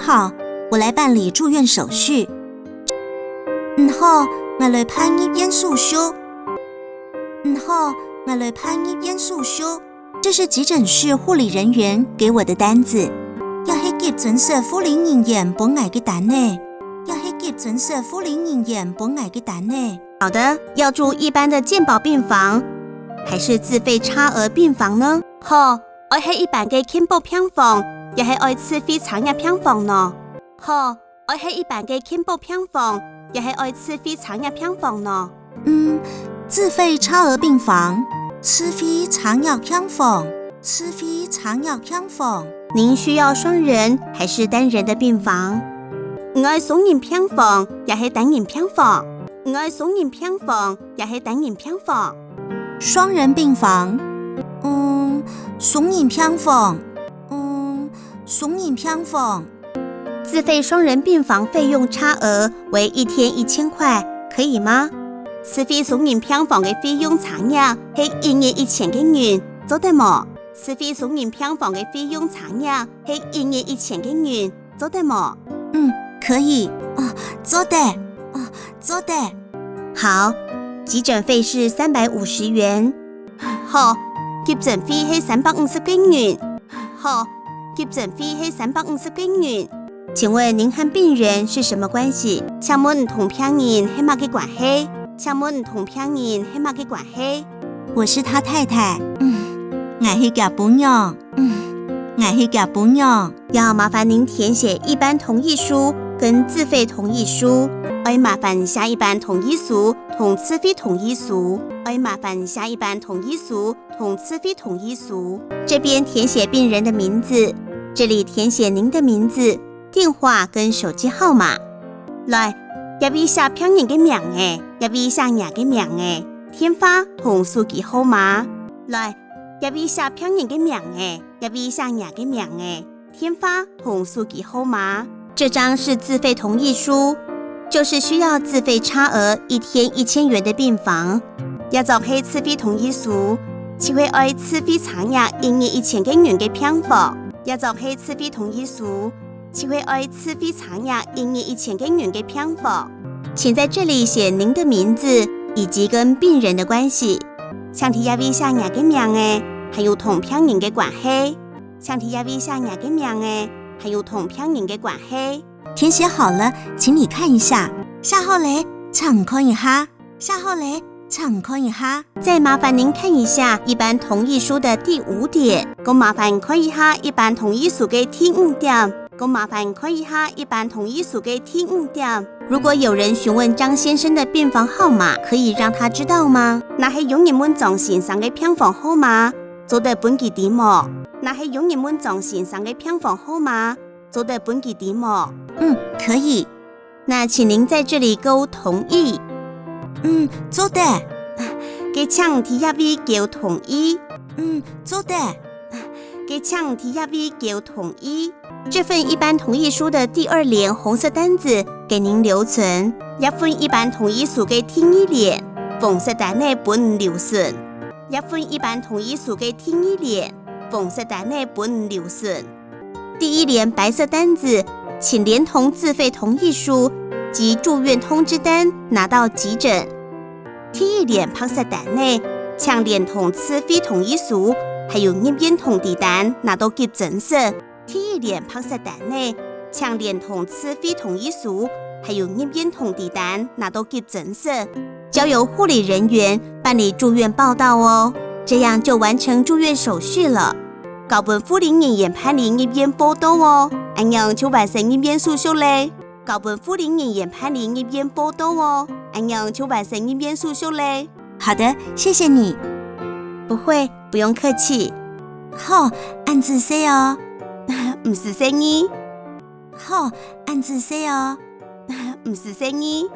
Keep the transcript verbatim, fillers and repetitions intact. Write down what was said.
好，我来办理住院手续。你好，𠊎來辦入院手續。你好，𠊎來辦入院手續。这是急诊室护理人员给我的单子。這係急診室護理人員分𠊎个單仔。這係急診室護理人员分𠊎个单仔。好的，要住一般的健保病房，还是自费差额病房呢？好，愛係一般个健保病房，也係愛自费差額病房呢？好，愛係一般个健保病房，也係愛自费差額病房呢？嗯，自费差额病房，自费差額病房，自费差額病房。您需要双人还是单人的病房？你愛雙人病房，也係单人病房？你愛双人病房，也係单人病房？双人病房，嗯，双人病房，嗯，双人病房。自费双人病房费用差额为一天一千块，可以吗？自费双人病房个费用差額係一日一千个銀，做得無？自费双人病房个费用差額係一日一千个银，做得無？嗯，可以。哦，做得。哦，做得。好，急诊费是三百五十元。好，急诊费係三百五十个银。好，急诊费係三百五十个银。请问您和病人是什么关系？请问你同病人係麼个关系？请问你同病人係麼个关系？我是他太太。嗯，𠊎係厥餔娘。嗯，𠊎係厥餔娘。要麻烦您填写一般同意书跟自费同意书。愛麻烦写一般同意书同自费同意书。爱麻烦写一般同意书同自费同意书。这边填写病人的名字，这里填写您的名字、电话跟手机号码。来，這位写病人个名仔，這位写若个名仔，电话同手机号码。来，這位写病人个名仔，這位写若个名仔，电话同手机号码。这张是自费同意书，就是需要自费差额一天一千元的病房。這张係自费同意书，就係愛自费差額一日一千个银个病房。這张係自费同意书，就係愛自费差額一日一千个银个病房。请在这里写您的名字以及跟病人的关系。请在這位写若个名仔，还有同病人个关系。请在這位写若个名仔，还有同病人个关系。填写好了，请你看一下。写好咧，請你看一下。写好咧，请你看一下。再麻烦您看一下一般同意书的第五点。再麻烦看一下一般同意书个第五点。再麻烦看一下一般同意书个第五点。如果有人询问张先生的病房号码，可以让他知道吗？若係有人问张先生个病房号码，做得分佢知無？若係有人问张先生个病房号码，做得分佢知無？嗯，可以。那请您在这里勾同意。嗯，做得。該请在這位勾同意。嗯，做得。該请在這位勾同意。这份一般同意书的第二联红色单子给您留存。這份一般同意书个第二联，红色单仔分你留存。這份一般同意书个第二联，红色单仔分你留存。第一联白色单子，请连同自费同意书及住院通知单拿到急诊。第一联白色单仔，请连同自费同意书，还有入院通知单拿到急诊室。第一联白色单仔，请连同自费同意书，还有入院通知单拿到急诊室，交由护理人员办理住院报到哦，这样就完成住院手续了。交分护理人员办理入院报到哦，恁樣就完成入院手续咧。交分护理人员办理入院报到哦，恁樣就完成入院手续咧。好的，谢谢你。不会，不用客气。好，恁仔細哦。毋使細義。好，恁仔細哦。毋使細義。